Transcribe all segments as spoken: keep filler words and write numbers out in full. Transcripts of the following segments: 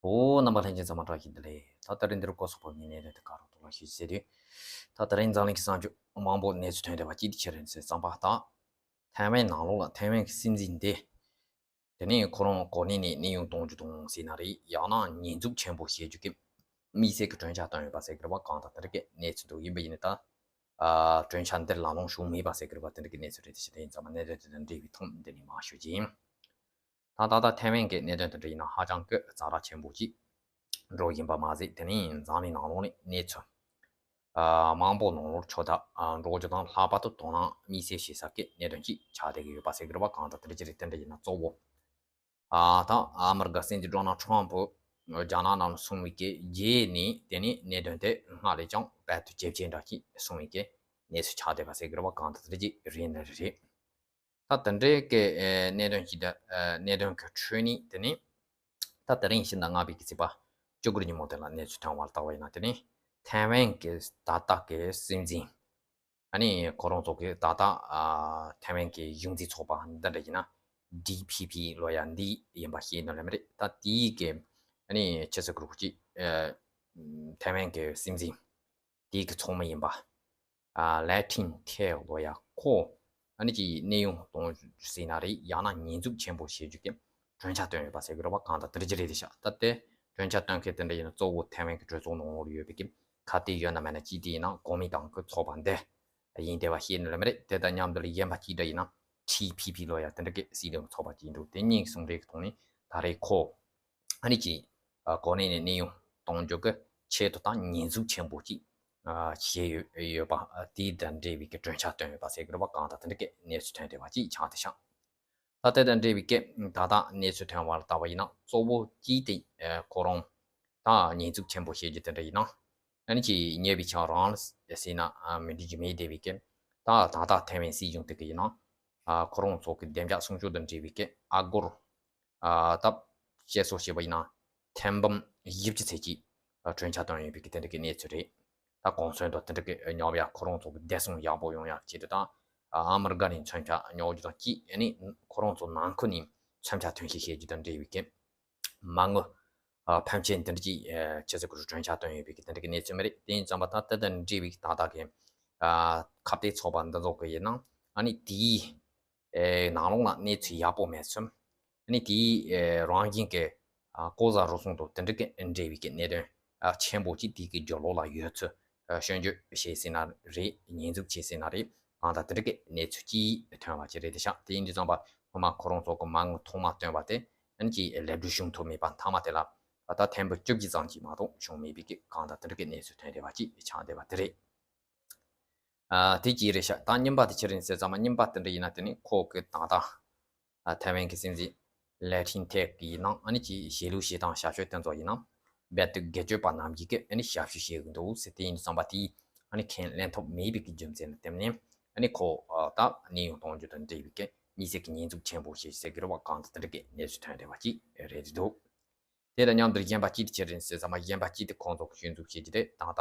ཨོ། རྣམ་པ་ལྷན་རྒྱས་ཚང་མ་བཀྲ་ཤིས་བདེ་ལེགས། ད་ད་རིང་འདིར་སྐོར་སོགས་པ་ངས་གནད་དོན་དེ་ག་རོགས་ཐོག་ལ་ཞུ་ཟེར་དུས། ད་ད་རིང་འཛམ་གླིང་གི་གསར་འགྱུར་མང་པོ་གནས་ཚུལ་ཐོན་བསྡད་པ་གཅིག་དེ་ཆི་རེད་ཟེར་ཙམ་པ། ད་ཐའེ་ཝན་ནང་ལོགས་ལ་ཐའེ་ཝན་གྱི་སྲིད་འཛིན་དེ། དེ་ནས་ཁོ་རང་གོ་གནས་ནས་གནས་དབྱུང་གཏོང་རྒྱུ་དང་ཟེར་ན་རེད། ཡང་ན་ཉེས་འཛུགས་ཆེན་པོ་བྱེད་རྒྱུ་གི་དམིགས་བསལ་གྱི་གྲོས་འཆར་བཏོན་ཡོད་པ་ཟེར་གི་རེད་པ། གང་ལྟར་དེ་འདྲ་གི་གནས་ཚུལ་འདུག་ཡིན་པ་ཡིན་ན་ད། ཨ། གྲོས་འཆར་འདིར་ལམ་ལྷོང་བྱུང་མེད་པ་ཟེར་གི་རེད་པ། དེ་འདྲ་གི་གནས་ཚུལ་རེད། དེ་ཕྱིར་དེ་ཡིན་ཙམ་པ་གནད་དོན་དེ་དང་འབྲེལ་བའི་ཐོག་འདི་ནས་མར་ཞུ་རྒྱུ་ཡིན། ད་ད་ལྟ་ཐའེ་ཝན་གྱི་གནད་དོན་དེ་འདྲ་ཡིན་ན་ཧ་ཅང་གི་ཛ་དྲག་ཆེན་པོ་ཅིག་འགྲོ་བཞིན་པ་མ་ཟད། དེ་ནས་འཛམ་གླིང་ནང་ལོགས་ནས་གནས་ཚུལ་ཨ་མང་པོ་ནང་ལོགས་ཆོས་དད་ཨ་འགྲོ་རྒྱུ་དང་ལྷག་པར་དུ་དོ་སྣང་དམིགས་བསལ་བྱེད་ས་གི་གནད་དོན་ཅིག་ཆགས་བསྡད་ཀྱི་ཡོད་པ་ཟེར་གི་རེད་པ། གང་ལྟར་དེ་འདྲ་ཅིག་རེད། དེ་འདྲ་ཡིན་ན་གཙོ་བོ་ཨ་ད་ཨ་མི་རི་ཀ་སྲིད་འཛིན་ཌོ་ནལ་ཊམ་ཕུ་རྒྱ་ནག་ནང་ལ་སོང་བའི་གི་རྗེས་ནས་དེ་ནས་གནད་དོན་དེ་སྔར་ལས་ཀྱང་དཔལ་དུ་ཇེ་ཆེ་འདྲ་ཅིག་སོང་བའི་གི་གནས་ཚུལ་ཆགས་བསྡད་པ་ཟེར་གི་རེད་པ། གང་ལྟར་དེ་འདྲ་ཅིག་རེད་ནི་རེད། ད་དེ་འདྲའི་གི་ཨེ་གནད་དོན་ཞིག་དང་ཨེ་གནད་དོན་གི་ཁྲོད་ནས་དེ་ནས་ད་དེ་རིང་ཕྱི་ཟླ་ལྔ་པའི་གི་ཚེས་པ་བཅུ་དགུ་ཉིན་མོ་དེ་ལ་གནས་ཚུལ་ཐོན་པ་ལ་བལྟས་པ་ཡིན་ན། དེ་ནས་ཐའེ་ཝན་གི་ད་ལྟ་གི་སྲིད་འཛིན། ཨ་ནི་ཁོ་རང་ཚོ་གི་ད་ལྟ་ཨ་ཐའེ་ཝན་གི་གཞུང་འཛིན་ཚོགས་པ་འདི་འདྲ་ཡིན་ན། ཌི་ཕི་ཕི་ལབ་ཡ་འདི་ཡིན་པ་ཤེས་ནི་ལ་མི་རེད། ད་དེའི་གི་ཨ་ནི་ཆི་ཟེར་དགོས་རེད། ཨ་ཐའེ་ཝན་གི་སྲིད་འཛིན་དེའི་གི་ཚོགས་མི་ཡིན་པ། ཨ་ལའེ་ཐིང་ཐའེ་ལབ་ཡ་ཁོ་ཨ་ནི་ཅིག་གནས་དབྱུང་གཏོང་རྒྱུ་ཟེར་ན་རེད། ཡང་ན་ཉེས་འཛུགས་ཆེན་པོ་བྱེད་རྒྱུ་གི་གྲོས་འཆར་བཏོན་ཡོད་པ་ཟེར་གི་རེད་པ། གང་ལྟར་དེ་འདྲ་ཅིག་རེད་དེ་ཤག་ད་དེ་གྲོས་འཆར་བཏོན་མཁན་དེ་འདྲ་ཡིན་ན་གཙོ་བོ་ཐའེ་ཝན་གི་གྲོས་ཚོགས་ནང་ལོགས་ཡོད་པའི་གི་ཁ་གཏད་ཡོད་ན་མེད་ན་གཅིག་དེ་ཡིན་ན་གོ་མིན་ཏང་གི་ཚོགས་པ་འདི་ཡིན་བསྡད་པ་ཤེས་ནི་ལ་མི་རེད། དེ་དང་མཉམ་དུ་ལ་གཞན་པ་གཅིག་འདྲ་ཡིན་ན་ཊི་ཕི་ཕི་ལབ་ཡ་དེ་འདྲ་གི་སྲིད་དོན་གི་ཚོགས་པ་གཅིག་འདུག་དེ་གཉིས་ཟུང་འབྲེལ་གི་ཐོག་ནས་ད་རེས་ཁོ་ཨ་ནི་ཅིག་ཨ་གོ་གནས་ནས་གནས་དབྱུང་གཏོང་རྒྱུ་གི་ཆེད་དུ་ད་ཉེས་འཛུགས་ཆེན་པོ་ཅིག་ཨ་བྱས་ཡོད་ཡོད་པ། ཨ་དེ་དང་འབྲེལ་བའི་གི་གྲོས་འཆར་བཏོན་ཡོད་པ་ཟེར་གི་རེད་པ། གང་ལྟར་དེ་འདྲ་གི་གནས་ཚུལ་ཐོན་བསྡད་པ་ཅིག་ཆགས་བསྡད་ཤག་ད་དེ་དང་འབྲེལ་བའི་གི་ད་ལྟ་གནས་ཚུལ་ཐོན་པ་ལ་བལྟས་པ་ཡིན་ན་གཙོ་བོ་གཅིག་དེ་ཨ་ཁོ་རང་ད་ཉེས་འཛུགས་ཆེན་པོ་བྱེད་རྒྱུ་དེ་འདྲ་ཡིན་ན། ཨ་ནི་ཅིག་ཉེ་བའི་ཆར་རང་ལ་ཟེར་ན་ཨ་མི་འགྲིག་རྒྱུ་མེད་བསྡད་པའི་གི་ད་ད་ལྟ་ཐའེ་ཝན་སྲིད་གཞུང་དེ་གི་ཡིན་ན་ཨ་ཁོ་རང་ཚོ་གི་བདེ་འཇགས་སྲུང་སྐྱོབ་དང་འབྲེལ་བའི་གི་ཨ་སྒོར་ཨ་ད་བཤད་སྲོལ་བྱས་པ་ཡིན་ན་ཐེར་འབུམ་བཞི་བཅུ་ཙམ་ཅིག་ཨ་གྲོས་འཆར་བཏོན་ཡོད་པའི་གི་དེ་འདྲ་གི་གནས་ཚུལ་རེད། ད་གོང་གསལ་དུ་དེ་འདྲ་གི་ཉོ་བ་ཡ་ཁོ་རང་ཚོ་གི་བདེ་སྲུང་ཡག་པོ་ཡོང་ཡ་ཆེད་དུ་ད་ཨ་མི་རི་ཀ་ནས་མཚོན་ཆ་ཉོ་རྒྱུ་དང་གཅིག་ཨ་ནི་ཁོ་རང་ཚོ་ནང་ཁུལ་ནས་མཚོན་ཆ་ཐོན་སྐྱེད་བྱེད་རྒྱུ་དང་འབྲེལ་བའི་གི་མ་དངུལ་ཨ་ཕོན་ཆེན་དེ་འདྲ་ཅིག་ཨ་ཆི་ཟེར་དགོས་རེད། གྲོས་འཆར་བཏོན་ཡོད་པའི་གི་དེ་འདྲ་གི་གནས་ཚུལ་མ་རེད། དེ་ཡིན་ཙམ་པ་ད་ལྟ་དང་འབྲེལ་བའི་གི་ད་ལྟ་གི་ཨ་ཁ་གཏད་ཚོགས་པ་འདི་ཚོ་གི་ཡིན་ན་ཨ་ནི་དེའི་ཨེ་ནང་ལོགས་ལ་གནས་ཚུལ་ཡག་པོ་མེད་ཚུལ། ཨ་ནི་དེའི་ཨེ་རང་བཞིན་གྱི་ཨ་ལྐོག་ཟ་རུལ་སུངས་དང་དེ་འདྲ་གི་འབྲེལ་བའི་གི་གནད་དོན་ཨ་ཆེན་པོ་ཅིག་དེའི་གི་རྒྱབ་ལོགས་ལ་ཡོད་ཚུལ་ཨ་སྐྱོན་བརྗོད་བྱས་ཟིན་ན་རེད། ཉེས་འཛུགས་བྱས་ཟིན་ན་རེད། གང་ལྟར་དེ་འདྲ་གི་གནས་ཚུལ་ཅིག་ཐོན་པ་ཅིག་རེད་དེ་ཤག་དེ་ཡིན་དུས་ཙམ་པ་སྔོན་མ་ཁོ་རང་ཚོ་གི་མ་དངུལ་ཐོག་མ་བཏོན་པ་དེ་ཨ་ནི་ཅིག་ལེགས་འགྲུབ་བྱུང་ཐུབ་མེད་པ་མཐའ་མ་དེ་ལ་ད་ཐེར་འབུམ་བཅུ་བཞི་ཙམ་ཅིག་མ་གཏོགས་བྱུང་མེད་པའི་གི་གང་ལྟར་དེ་འདྲ་གི་གནས་ཚུལ་ཐོན་བསྡད་པ་ཅིག་ཆགས་བསྡད་པ་དེ་རེད། ཨ་དེ་གཅིག་རེད་ཤག་ད་གཉིས་པ་དེ་ཅི་རེད་ཟེར་ཙམ་པ། གཉིས་པ་དེ་འདྲ་ཡིན་ན་དེ་ནི་ཁོ་གི་ད་ལྟ་ཨ་ཐའེ་ཝན་གྱི་སྲིད་འཛིན་ལའེ་ཐིང་ཐའེ་གི་ཡིན་ནའང་ཨ་ནི་ཅིག་བྱེད་ལུགས་བྱེད་སྟངས་བྱ་སྤྱོད་དེ་ཚོ་ཡིན་ནའང་རྦད་དེ་སྒེར་གཅོད་པ་རྣམས་ཀྱིས་ཀྱི་ཨ་ནི་ཞབས་ཞུ་བྱེད་གི་འདུག་ཟེར། དེ་ཡིན་དུས་ཙམ་པ་དེས་ཨ་ནི་ཁས་ལེན་ཐུབ་མེད་པའི་གི་རྒྱུ་མཚན་ལ་བརྟེན་ནས་ཨ་ནི་ཁོ་ཨ་ད་གནས་དབྱུང་གཏོང་རྒྱུ་དང་འབྲེལ་བའི་གི་དམིགས་བསལ་གྱི་ཉེས་འཛུགས་ཆེན་པོ་བྱེད་ཟེར་གི་རེད་པ། གང་ལྟར་དེ་འདྲ་གི་གནས་ཚུལ་ཐོན་བསྡད་པ་ཅིག་རེད་འདུག་དེ་དང་མཉམ་དུ་གཞན་པ་གཅིག་དེ་ཅི་རེད་ཟེར་ཙམ་པ། གཞན་པ་གཅིག་དེ་ཁོང་ཚོ་གི་སྐྱོན་འཛུགས་བྱེད་རྒྱུ་དེ་ད་ལྟ་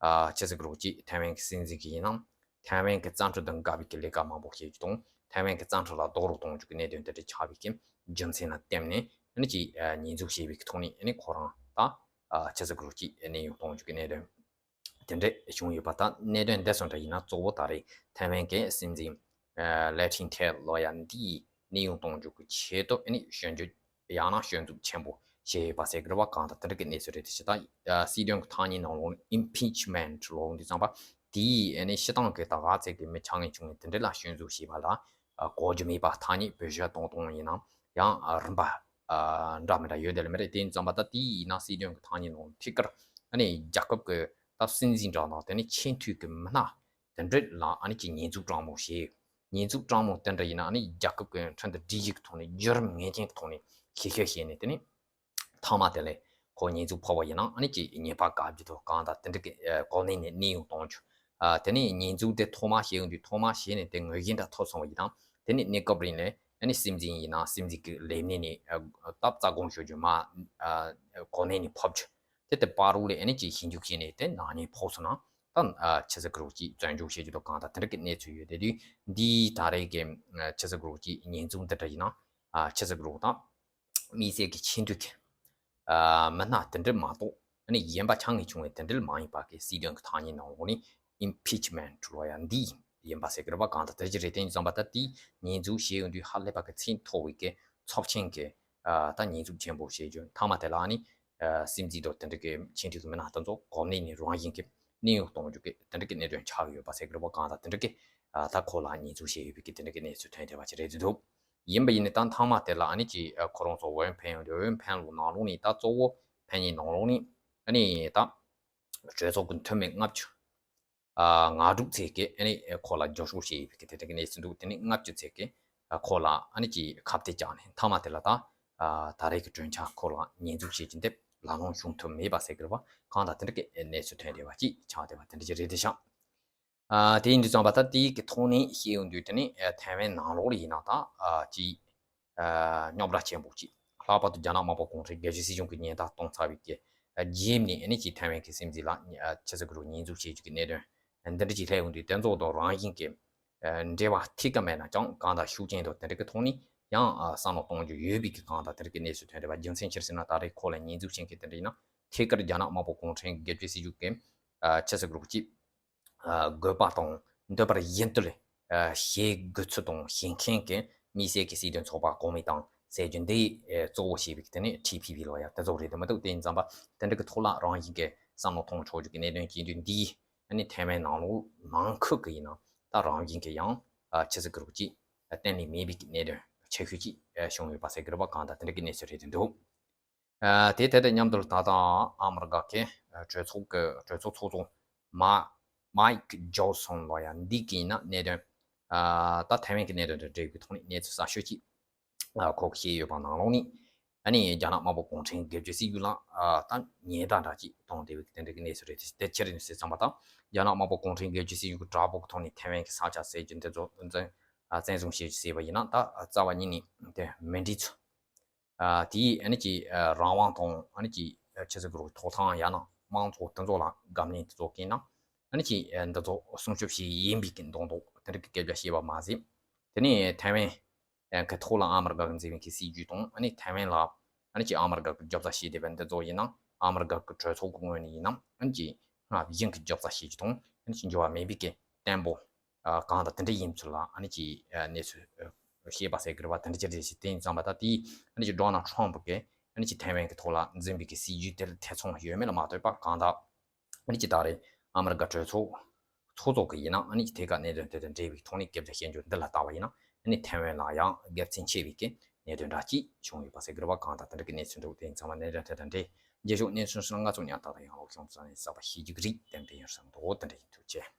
ཨ་ཆི་ཟེར་གི་རེད། གཅིག་ཐའེ་ཝན་གྱི་སྲིད་འཛིན་གྱི་ཡིན་ནའང་ཐའེ་ཝན་གྱི་རྩ་ཁྲིམས་དང་འགལ་བའི་གི་ལས་ཀ་མང་པོ་བྱེད་རྒྱུ་དང་། ཐའེ་ཝན་གྱི་རྩ་ཁྲིམས་ལ་རྡོག་རོལ་གཏོང་རྒྱུ་གི་གནད་དོན་དེ་འདྲ་ཆགས་པའི་གི་རྒྱུ་མཚན་ལ་བརྟེན་ནས་ཨ་ནི་ཅིག་ཨ་ཉེས་འཛུགས་བྱས་པའི་གི་ཐོག་ནས་ཨ་ནི་ཁོ་རང་ད་ཨ་ཆི་ཟེར་གི་རེད། གཅིག་གནས་དབྱུང་གཏོང་རྒྱུ་གི་གནད་དོན་དེ་འདྲ་བྱུང་ཡོད་པ། ད་གནད་དོན་འདི་ཚོ་འདྲ་ཡིན་ན་གཙོ་བོ་ད་རེས་ཐའེ་ཝན་གྱི་སྲིད་འཛིན་ཨ་ལའེ་ཐིང་ཐའེ་ལབ་ཡ་འདིས་གནས་དབྱུང་གཏོང་རྒྱུ་གི་ཆེད་དུ་ཨ་ནི་སྐྱོན་བརྗོད་ཡང་ན་སྐྱོན་འཛུགས་ཆེན་པོ་བྱས་ཡོད་པ་ཟེར་གི་རེད་པ། གང་ལྟར་དེ་འདྲ་གི་གནས་ཚུལ་རེད། དེ་ཕྱི་ད་ཨ་སྲིད་དོན་གྱི་ཐ་སྙད་ནང་ལོགས་ནས་ཨིམ་པིཆ་མེན་ཊི་ལབ་འདུག་ཙམ་པ། དེས་ཨ་ནི་སྤྱི་བཏང་གི་ད་ག་ཚད་ཀྱི་མི་ཆ་ངན་ཆུང་ངན་དེ་འདྲ་ལ་སྐྱོན་འཛུགས་བྱས་པ་ལ་ཨ་གོ་རྒྱུ་མེད་པ། ཐ་སྙད་བེད་སྤྱོད་གཏོང་སྟངས་ཡིན་ནའང་ཡང་ཨ་རིམ་པ་ཨ་འདྲ་མི་འདྲ་ཡོད་དེ་ལ་མི་རེད། དེ་ཡིན་ཙམ་པ་ད་དེ་ཡིན་ན་སྲིད་དོན་གྱི་ཐ་སྙད་ནང་ཐད་ཀར་ཨ་ནི་རྒྱལ་ཁབ་ཀྱི་ད་སྲིད་འཛིན་འདྲ་དང་དེ་ནས་ཆེས་མཐོའི་གི་མི་སྣ་དེ་འདྲ་ལ་ཨ་ནི་ཅིག་ཉེས་འཛུགས་དྲང་མོ་བྱས། ཉེས་འཛུགས་དྲང་མོ་དེ་འདྲ་ཡིན་ན་ཨ་ནི་རྒྱལ་ཁབ་ཀྱི་ཁྲིམས་དང་སྒྲིག་གཞི་གི་ཐོག་ནས་བརྒྱུད་རིམ་ངེས་ཅན་གྱི་ཐོག་ནས་ཞིབ་བཤེར་བྱས་ནས། དེ་ནས་མཐའ་མ་དེ་ལས་ཁོ་ཉེས་འཛུགས་ཕོག་པ་ཡིན་ན་ཨ་ནི་ཅིག་ཉེས་པ་དགག་རྒྱུ་དང་གང་དང་དེ་འདྲ་གི་ཨ་གོ་གནས་ནས་གནས་དབྱུང་གཏོང་རྒྱུ། ཨ་དེ་ནས་ཉེས་འཛུགས་དེ་ཐོག་མ་བྱས་ཡོང་དུས་ཐོག་མ་བྱས་ནས་དེ་ངོས་བཞིན་འདྲ་ཐོབ་སོང་བ་ཡིན་ན། དེ་ནས་གནས་སྐབས་རིང་ལས་ཨ་ནི་སྲིད་འཛིན་ཡིན་ན་སྲིད་འཛིན་གྱི་ལས་གནས་ནས་ཨ་ད་རྩ་དགོངས་ཞུ་རྒྱུ་མ་ཨ་གོ་གནས་ནས་ཕབ་རྒྱུ། དེ་དེ་བར་རུ་ལས་ཨ་ནི་ཅིག་ཞིབ་འཇུག་བྱས་ནས་དེ་ནག་ཉེས་ཕོག་སོང་ན་ད་ཨ་ཆི་ཟེར་གི་རེད། ཅིག་བཙོན་འཇུག་བྱེད་རྒྱུ་དང་གང་དང་དེ་འདྲ་གི་གནས་ཚུལ་ཡོད། དེ་དུས་འདིའི་ད་རེས་ཀྱི་ཨ་ཆི་ཟེར་གི་རེད། ཅིག་ཉེས་འཛུགས་འདི་འདྲ་ཡིན་ན་ཨ་ཆི་ཟེར་གི་རེད། ད་དམིགས་བསལ་གྱི་ཆེས་མཐོའི་གི་ མི་སྣ་དེ་འདྲ་མ་གཏོགས་ཨ་ནི་གཞན་པ་ཆ་ངེས་བྱུང་བའི་དེ་འདྲ་མ་ཡིན་པ་གི་སྲིད་དོན་གྱི་ཐ་སྙད་ནང་ལོགས་ནས་impeachment་ལོ་ཡ་འདི་ཡིན་པ་ཟེར་གི་རེད་པ། གང་ལྟར་དེ་ཅི་རེད། དེ་ཡིན་ཙམ་པ་ད་དེའི་ཉེས་འཛུགས་བྱས་ཡོང་དུས་ཧ་ལས་པ་གི་ཚད་མཐོ་བའི་གི་ཚབས་ཆེན་གི་ད་ཉེས་འཛུགས་ཆེན་པོ་བྱས་རྒྱུ་མཐའ་མ་དེ་ལ་ཨ་ནི་སྲིད་འཛིན་དང་དེ་འདྲ་གི་ཆེས་མཐོའི་གི་མི་སྣ་དེ་ཚོ་གོ་གནས་ནས་རང་བཞིན་གི་གནས་དབྱུང་གཏོང་རྒྱུ་གི་དེ་འདྲ་གི་གནད་དོན་ཆགས་ཡོད་པ་ཟེར་གི་རེད་པ། གང་ལྟར་དེ་འདྲ་གི་ད་ཁོ་ལ་ཉེས་འཛུགས་བྱས་ཡོད་པའི་གི་དེ་འདྲ་གི་གནས་ཚུལ་ཐོན་བསྡད་པ་ཅིག་རེད་འདུག་ཡིན་པ་ཡིན་ནའི་ད་མཐའ་མ་དེ་ལ་ཨ་ནི་ཅིག་ཁོ་རང་ཚོ་འོས་འཕེན་ཡོང་དུས་འོས་འཕེན་ལུགས་ནང་ལོགས་ནས་ད་གཙོ་བོ་འཕེན་ཡིན་ནང་ལོགས་ནས་ཨ་ནི་ད་གྲོས་ཚོགས་ཀྱི་འཐུས་མི་ལྔ་བཅུ་ང་དྲུག་ཙམ་གྱིས་ཨ་ནི་ཁོ་ལ་རྒྱབ་སྐྱོར་བྱས་ཡོད་པའི་དེ་འདྲ་གི་གནས་ཚུལ་འདུག་དེ་ནས་ལྔ་བཅུ་ཙམ་གྱིས་ཁོ་ལ་ཨ་ནི་ཅིག་ཁ་གཏད་བཅག་ནས་མཐའ་མ་དེ་ལ་ད་ད་རེས་ཀྱི་གྲོས་འཆར་ཁོ་ལ་ཉེས་འཛུགས་བྱེད་ཀྱི་འདེབས་ལག་ལེན་བྱུང་ཐུབ་མེད་པ་ཟེར་གི་རེད་པ། གང་ལྟར་དེ་འདྲ་གི་གནས་ཚུལ་ཐོན་བསྡད་པ་ཅིག་ཆགས་བསྡད་པ་དེ་འདྲ་ཅིག་རེད་དེ་ཤག་ཨ་དེ་ཡིན་དུས་ཙམ་པ་ད་དེའི་གི་ཐོག་ནས་བཤད་ཡོང་དུས་དེ་ནི་ཨ་ཐའེ་ཝན་ནང་ལོགས་ལ་ཡིན་ན་ད་ཨ་ཅིག་ཨ་རྙོག་དྲ་ཆེན་པོ་ཅིག་ལྷག་པར་དུ་རྒྱ་ནག་དམར་པོ་གུང་ཁྲན་སྒེར་གྱི་སྲིད་གཞུང་གི་ཉེན་བརྡ་གཏོང་ཚར་བའི་གི་ཨ་རྗེས་ནས་ཨ་ནི་ཅིག་ཐའེ་ཝན་གི་སྲིད་འཛིན་ལ་ཨ་ཆི་ཟེར་གི་རུ་ཉེས་འཛུགས་བྱེད་རྒྱུ་གི་གནད་དོན་འདི་འདྲ་ཅིག་སླེབས་ཡོང་དུས་དེ་ཚོ་དང་རང་བཞིན་གི་ཨ་འབྲེལ་བ་ཐད་ཀར་མེད་ན་ཀྱང་གང་ལྟར་ཤུགས་རྐྱེན་དང་དེ་འདྲ་གི་ཐོག་ནས་ཡང་ཨ་བསམ་བློ་གཏོང་རྒྱུ་ཡོད་པའི་གི་གང་ལྟར་དེ་འདྲ་གི་གནས་ཚུལ་ཐོན་བསྡད་པ། རྒྱུ་མཚན་ཅི་རེད་ཟེར་ན་ད་རེས་ཁོ་ལ་ཉེས་འཛུགས་བྱེད་མཁན་དེ་འདྲ་ཡིན་ན་ཐད་ཀར་རྒྱ་ནག་དམར་པོ་གུང་ཁྲན་སྒེར་གྱི་སྲིད་གཞུང་གི་ཨ་ཆི་ཟེར་གི་རུ་ཅིག་ཨ་དགོས་པ་དང་འདོད་པར་གཞན་དུ་ལས་ཨ་བྱེད་དགོས་ཚུལ་དང་བྱེད་མཁན་གྱི་དམིགས་བསལ་གྱི་སྲིད་དོན་ཚོགས་པ་གང་མིན་དང་ཟེར་རྒྱུ་འདི་ཨ་གཙོ་བོ་བྱས་པའི་དེ་ནི་ཊི་ཕི་ཕི་ལོ་ཡ་དེ་ཚོ་རེད་དེ་མི་འདུག་དེ་ཡིན་ཙམ་པ་དེ་འདྲ་གི་ཐོག་ལ་རང་བཞིན་གྱི་བསམ་བློ་གཏོང་ཆོག་རྒྱུ་གི་གནད་དོན་གྱི་འདུག་འདིས་ཨ་ནི་ཐའེ་ཝན་ནང་ལོགས་ནང་ཁུལ་གྱི་ཡིན་ན་ད་རང་བཞིན་གྱི་ཡང་ཨ་ཆི་ཟེར་གི་རུ་ཅིག་གཏན་ནས་མེད་པའི་གནད་དོན་ཆེ་ཤོས་ཅིག་བྱུང་ཡོད་པ་ཟེར་གི་རེད་པ། གང་ལྟར་དེ་འདྲ་གི་གནས་ཚུལ་རེད་དེ་འདུག་ཨ་དེ་དེ་དང་མཉམ་དུ་ད་ལྟ་ཨ་མི་རི་ཀ་གི་གྲོས་ཚོགས་ཀྱི་གྲོས་ཚོགས་ཚོགས་གཙོ་མ་མའིག་ཇོན་སོན་ལོ་ཡ་འདི་གི་ཡིན་ན་གནད་དོན་ཨ་ད་ཐའེ་ཝན་གྱི་གནད་དོན་དང་འབྲེལ་བའི་ཐོག་ནས་གནས་ཚུལ་གསར་ཤོས་ཅིག་ཨ་ཁོ་གིས་བཤད་ཡོད་པ་ནང་ལོགས་ནས་ཨ་ནི་རྒྱ་ནག་དམར་པོ་གུང་ཁྲན་སྒེར་གྱི་སྲིད་གཞུང་ལ་ཨ་ད་ཉེན་བརྡ་འདྲ་ཅིག་གཏོང་བསྡད་པའི་དེ་འདྲ་གི་གནས་ཚུལ་རེད། དེ་ཅི་རེད་ཟེར་ཙམ་པ་དང་རྒྱ་ནག་དམར་པོ་གུང་ཁྲན་སྒེར་གྱི་སྲིད་གཞུང་གི་དྲག་པོ་གི་ཐོག་ནས་ཐའེ་ཝན་གྱི་ས་ཆ་ཟེར་རྒྱུ་འདི་ཚོ་འཛིན་ཨ་བཙན་བཟུང་བྱེད་རྒྱུ་ཟེར་བ་ཡིན་ན་ད་རྩ་བ་ཉིད་ནས་དེ་མི་འགྲིག་ཚུལ། ཨ་དེ་ཡིས་ཨ་ནི་ཅིག་ཨ་རང་དབང་དང་ཨ་ནི་ཅིག་ཨ་ཆི་ཟེར་གི་རུ་ཐོབ་ཐང་ཡང་ན་དམངས་གཙོ་དེ་ཚོ་ལ་དགག་ལན་དེ་ཚོ་བཀལ་ན་ཨ་ནི་ཅིག་ཨ་འདི་ཚོ་སྲུང་སྐྱོབ་བྱེད་ཡིན་པའི་གི་མདོག་མདོག་དེ་འདྲ་གི་སྐད་ཆ་བཤད་པ་མ་ཟད། དེ་ནས་ཐའེ་ཝན་ཨ་གི་ཐོག་ལ་ཨ་མི་རི་ཀ་གི་འཛིན་པའི་གི་སྲིད་ཇུས་དང་ཨ་ནི་ཐའེ་ཝན་ལ་ཨ་ནི་ཅིག་ཨ་མི་རི་ཀ་གི་རྒྱབ་རྩ་བྱེད་བསྡད་པ་འདི་ཚོ་ཡིན་ན་ཨ་མི་རི་ཀ་གི་གྲོས་ཚོགས་ཀྱི་ངོས་ནས་ཡིན་ན་ཨ་ནི་ཅིག་སྔར་བཞིན་གྱི་རྒྱབ་རྩ་བྱེད་རྒྱུ་དང་ཨ་ནི་ཅིག་འགྱུར་བ་མེད་པའི་གི་བརྟན་པོ། ཨ་གང་དང་དེ་འདྲ་ཡིན་ཚུལ་ལ་ཨ་ནི་ཅིག་ཨ་གནས་ཚུལ་ཨ་བཤད་པ་ཟེར་གི་རེད་པ། དེ་འདྲ་ཅིག་རེད་ཞེས་དེ་ཡིན་ཙང་པ་ད་དེས་ཨ་ནི་ཅིག་ཌོ་ནལ་ཊམ་གི་ཨ་ནི་ཅིག་ཐའེ་ཝན་གི་ཐོག་ལ་འཛིན་པའི་གི་སྲིད་ཇུས་དེ་ལ་ཐེ་ཚོམ་ཡོད་མེད་ལ་མ་ལྟོས་པ་གང་དང་ཨ་ནི་ཅིག་ད་རེས་ཨ་མི་རི་ཀ་གྲོས་ཚོགས་ཚོགས་གཙོ་གི་ཡིན་ན་ཨ་ནི་ཅིག་ཐད་ཀར་གནད་དོན་དེ་དང་འབྲེལ་བའི་ཐོག་ནས་སྐད་ཆ་བཤད་རྒྱུ་འདི་ལ་ལྟ་བ་ཡིན་ན་ཨ་ནི་ཐའེ་ཝན་ལ་ཡང་དགེ་མཚན་ཆེ་བའི་གི་གནད་དོན་འདྲ་ཅིག་བྱུང་ཡོད་པ་ཟེར་གི་རེད་པ། གང་དང་དེ་འདྲ་གི་གནས་ཚུལ་འདུག་དེ་ཡིན་ཙང་པ་གནད་དོན་དེ་དང་འབྲེལ་རྗེས་ཕྱོགས་གནས་ཚུལ་སོགས་ང་ཚོ་ཉག་ཐག་དང་ཡང་ལོག་བྱུང་ཙང་ནས་གསར་པ་ཤེས་རྒྱུ་གི་རིགས་ཏན་ཏན་ཡོད་བསམ་འདུག་དེ་འདྲ་ཡིན། ཐུགས་རྗེ་ཆེ།